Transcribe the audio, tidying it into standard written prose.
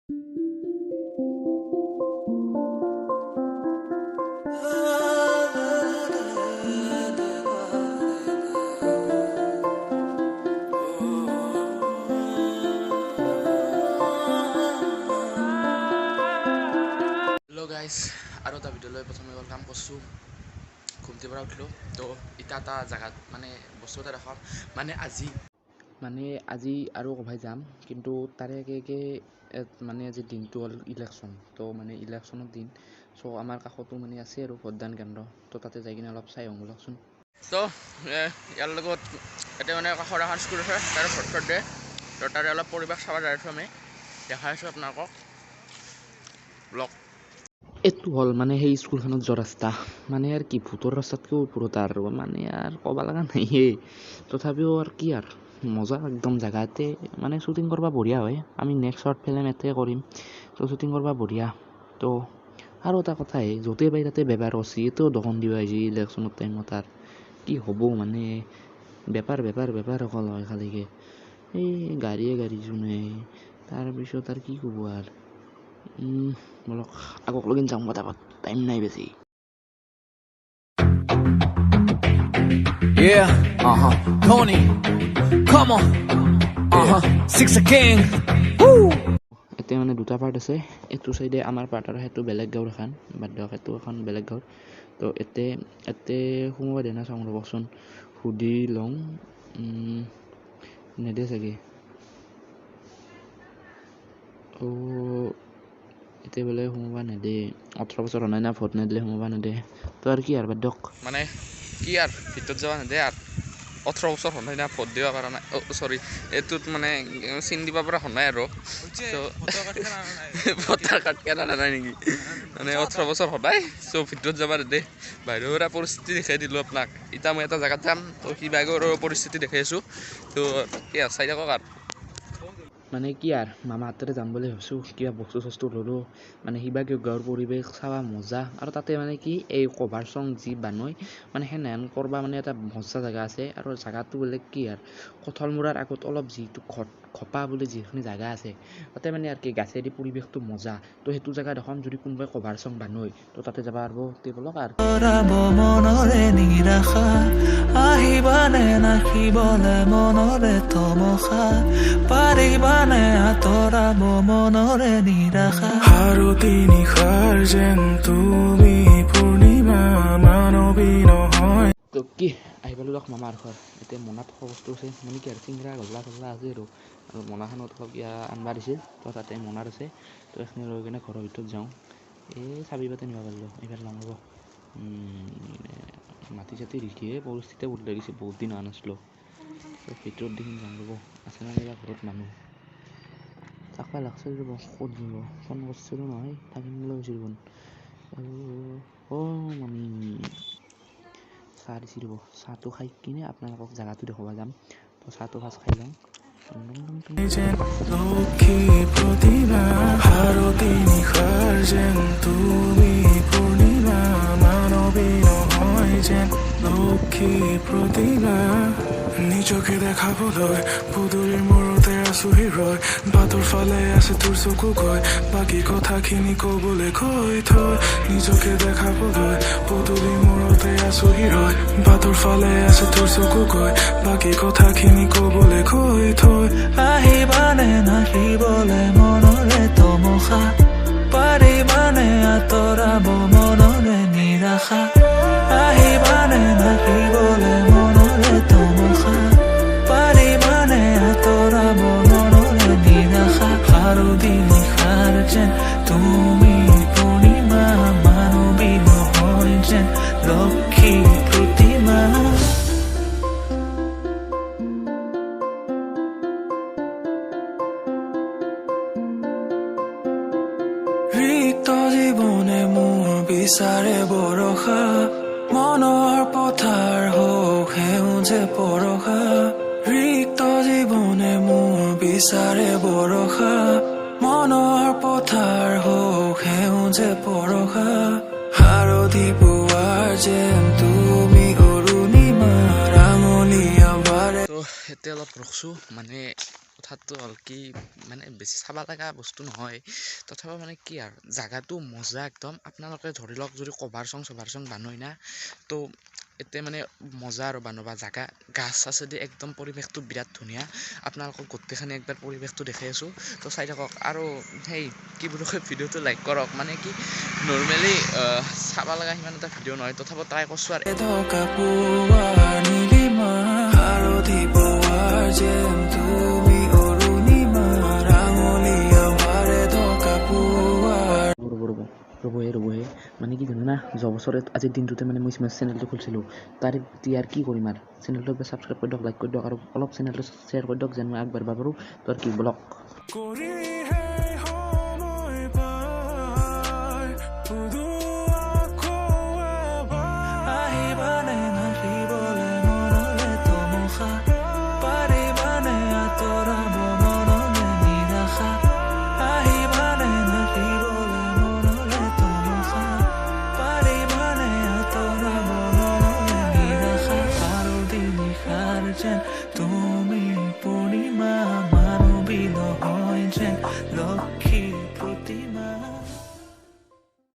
Hello' guys, আৰু এটা ভিডিঅ'লৈ প্ৰথমে welcome কৰিছোঁ। ঘুমটিৰ পৰা উঠিলোঁ। তো এতিয়া এটা জেগাত মানে বস্তু এটা দেখাম। মানে আজি আৰু ক'ৰবাই যাম, কিন্তু তাৰে আগে আগে মানে আজি দিনটো হ'ল ইলেকশ্যন। তো মানে ইলেকশ্যনৰ দিন, চ' আমাৰ কাষতো মানে আছে আৰু ভোটদান কেন্দ্ৰ। তো তাতে যাই কিনে অলপ চাই আহোঁ ব'লকচোন। তো ইয়াৰ লগত ইয়াতে মানে কাষৰ এখন স্কুল আছে, তাৰে ভোট চোট দিয়ে। তো তাৰে অলপ পৰিৱেশ চাব যাই আছোঁ আমি, দেখাই আছোঁ আপোনালোকক ব্লগ। এইটো হ'ল মানে সেই স্কুলখনত যোৱা ৰাস্তা। মানে আৰু কি, ভূতৰ ৰাস্তাতকৈও ওপৰত আৰু মানে আৰু ক'ব লগা নাইয়ে। তথাপিও আৰু কি আৰু মজা একদম জেগাতে মানে শ্বুটিং কৰিব বঢ়িয়া হয়। আমি নেক্সট শ্বৰ্ট ফিল্ম ইয়াতে কৰিম। তো শ্বুটিং কৰিব বঢ়িয়া। তো আৰু এটা কথা, হে য'তে পাই তাতে বেপাৰ কৰছি। এইটোও দোকান দিব আহিছে ইলেকশ্যনৰ টাইমত। আৰু কি হ'ব, মানে বেপাৰ বেপাৰ বেপাৰ অকল হয় খালিকে। এই গাড়ীয়ে গাড়ী চোন। এই তাৰপিছত আৰু কি ক'ব আৰু। ব'লক, আগক লগিন যাওঁ পটাপট, টাইম নাই বেছি। Yeah, Tony, come on, Six a King, woo! এতিয়া মানে দুটা পাৰ্ট আছে। এইটো চাইডে আমাৰ পাৰ্ট আৰু সেইটো বেলেগ গাঁৱৰ এখন। বাদ দিয়ক, সেইটো এখন বেলেগ গাঁৱৰ। তো এতে এতে সোমাব দিয়ে না চাওঁ ৰ'বচোন, সুধি লওঁ। নেদে চাগে। অ' এতিয়া বোলে সোমাব নেদে। 18 বছৰ হোৱা নাই না, ভোট নিদিলে সোমাব নেদে। তো আৰু কি আৰু, বাদ দিয়ক। মানে কি আৰু, ভিতৰত যাব নিদিয়ে আৰু। 18 বছৰ হোৱা নাই না, ভোট দিব পৰা নাই। অ' চৰি, এইটোত মানে চিন দিব পৰা হোৱা নাই আৰু। চ' ভোটাৰ কাৰ্ড কেন অনা নাই নেকি? মানে 18 বছৰ হোৱা নাই, চ' ভিতৰত যাব নিদিয়ে। বাহিৰৰ পৰা পৰিস্থিতি দেখাই দিলোঁ আপোনাক। এতিয়া মই এটা জেগাত যাম, তো শিৱসাগৰৰ পৰিস্থিতি দেখাই আছোঁ। তো কি আৰু, চাই থাকক আৰু। মানে কি আৰু, মামাহঁতৰে যাম বুলি ভাবছোঁ। কিবা বস্তু চস্তু ল'লোঁ। মানে শিৱাগী গাঁৱৰ পৰিৱেশ চাবা মজা। আৰু তাতে মানে কি, এই কভাৰ চং যি বানয়, মানে সেনেহেন কৰবা মানে এটা মজা জেগা আছে। আৰু জেগাটো বোলে কি আৰু, কঠলমূৰাৰ আগত অলপ যিটো ঘপা বুলি যিখিনি জেগা আছে, তাতে মানে আৰু কি গাছেদি পৰিৱেশটো মজা। তো সেইটো জেগা দেখোন যদি কোনোবাই কভাৰ চং বানয়, তো তাতে যাব পাৰিব। তে ব'লক আৰু। আঁতৰাব মনৰে নিৰাশা, আহিবানে নাখিবলে মনৰে তমসা, পাৰিবানে আঁতৰাব মনৰে নিৰাশা? শাৰদী নিশাৰ যেন তুমি পূৰ্ণিমা, মানৱী নহয়। তো কি, আহি পালোঁ দিয়ক মামাৰ ঘৰ। এতিয়া মোনাত খোৱা বস্তু আছে, মানে কি আৰু, চিংৰা গল্লা চল্লা আছে আৰু। আৰু মোনাখনত অলপ কিবা আনবা দিছিল, তো তাতে মোনাত আছে। তো এইখিনি লৈ কিনে ঘৰৰ ভিতৰত যাওঁ। এই চাবি পাতে নিব পাৰিলোঁ, এইবাৰ লওঁ ৰ'ব। মাটি চাটি দেখিয়ে পৰিস্থিতি বদলাই গৈছে, বহুত দিন অহা নাছিলোঁ। তো ভিতৰত দেখি যাওঁ ৰ'ব, আছে না কিবা ঘৰত মানুহ থাকবা লাগছিল ৰ'ব। ক'ত যাব, ফোন কৰিছিলোঁ নহয়, থাকিম বুলি কৈছিল দেখোন। অ' মামী, চাহ দিছি ৰ'ব। চাহটো খাই কিনে আপোনালোকক জেগাটো দেখুৱাব যাম। তো চাহটো ফাৰ্ষ্ট খাই লওঁ। Tong Tong Tong Tong. যেন লক্ষী প্ৰতিমা, শাৰদী নিশাৰ যেন তুমি পূৰ্ণিমা, মানৱী নহয় যেন লক্ষী প্ৰতিমা। নিজকে দেখাবলৈ পদূলিৰ মূৰতে আছোহি ৰৈ, বাটৰ ফালে আছে তোৰ চকু গৈ, বাকী কথাখিনি কবলৈ কৈ থৈ। নিজকে দেখাবলৈ পদূলিৰ মূৰতে আছোহি ৰৈ, বাটৰ ফালে আছে তোৰ চকু গৈ, বাকী কথাখিনি কবলৈ কৈ থৈ। আহিবানে নাখিবলে মনৰে তমসা, পাৰিবানে আঁতৰাব মনৰে নিৰাশা? আহিবানে নাখিবলে মনৰে তমসা, পাৰিবানে আঁতৰাব মনৰে নিৰাশা? শাৰদী নিশাৰ যেন তুমি পূৰ্ণিমা, মানৱী নহয় যেন লক্ষী প্ৰতিমা। ৰিক্ত জীৱনে মোৰ বিচাৰে বৰষা, মনৰ পথাৰ হওক সেউজে পৰশা। ৰিক্ত জীৱনে মোৰ বিচাৰে বৰষা, মনৰ পথাৰ হওক সেউজে পৰশা। শাৰদী পুৱাৰ যেন তুমি অৰুণিমা, ৰাঙলীয়া বাৰে তো এতিয়া অলপ ৰখছোঁ, মানে কথা কথাটো হ'ল কি, মানে বেছি চাব লগা বস্তু নহয়, তথাপিও মানে কি আৰু জাগাটো মজা একদম। আপোনালোকে ধৰি লওক যদি কভাৰ চং চভাৰ চং বানয় না, তো এতিয়া মানে মজা আৰু বানবা জাগা। গাছ আছে দি একদম পৰিৱেশটো বিৰাট ধুনীয়া। আপোনালোকক গোটেইখিনি একবাৰ পৰিৱেশটো দেখাই আছোঁ, তো চাই থাকক। আৰু সেই কি বুলি কয়, ভিডিঅ'টো লাইক কৰক। মানে কি নৰ্মেলি চাব লগা সিমান এটা ভিডিঅ' নহয়, তথাপিও ট্ৰাই কৰিছোঁ আৰু। থকা পুৱাৰ নীলিমা, হালধি পুৱাৰ যেন তুমি অৰুণিমা, ৰাঙলীয়া ভাৰে থকা পুৱাৰ। ৰ'ব ৰ'ব ৰ'বহে ৰ'বহে, মানে কি জানে না, যোৱা বছৰে আজিৰ দিনটোতে মানে মই চেনেলটো খুলিছিলোঁ। তাৰ এতিয়া আৰু কি কৰিম আৰু, চেনেলটো একবাৰ ছাবস্ক্ৰাইব কৰি দিয়ক, লাইক কৰি দিয়ক আৰু অলপ চেনেলটো শ্বেয়াৰ কৰি দিয়ক, যেন মই আগবাঢ়িব পাৰোঁ। তো আৰু কি বলক। কৰিহে সময় পায় শুধু আকৌ এবাৰ। আহিবানে নাচিবলে মনলে তমসা, পাৰিবানে আঁতৰাব মনলে নিৰাশা? আহিবানে নাচিবলে মনলে তমসা, পাৰিবানে আঁতৰাব মনলে নিৰাশা? শাৰদী নিশাৰ যেন তুমি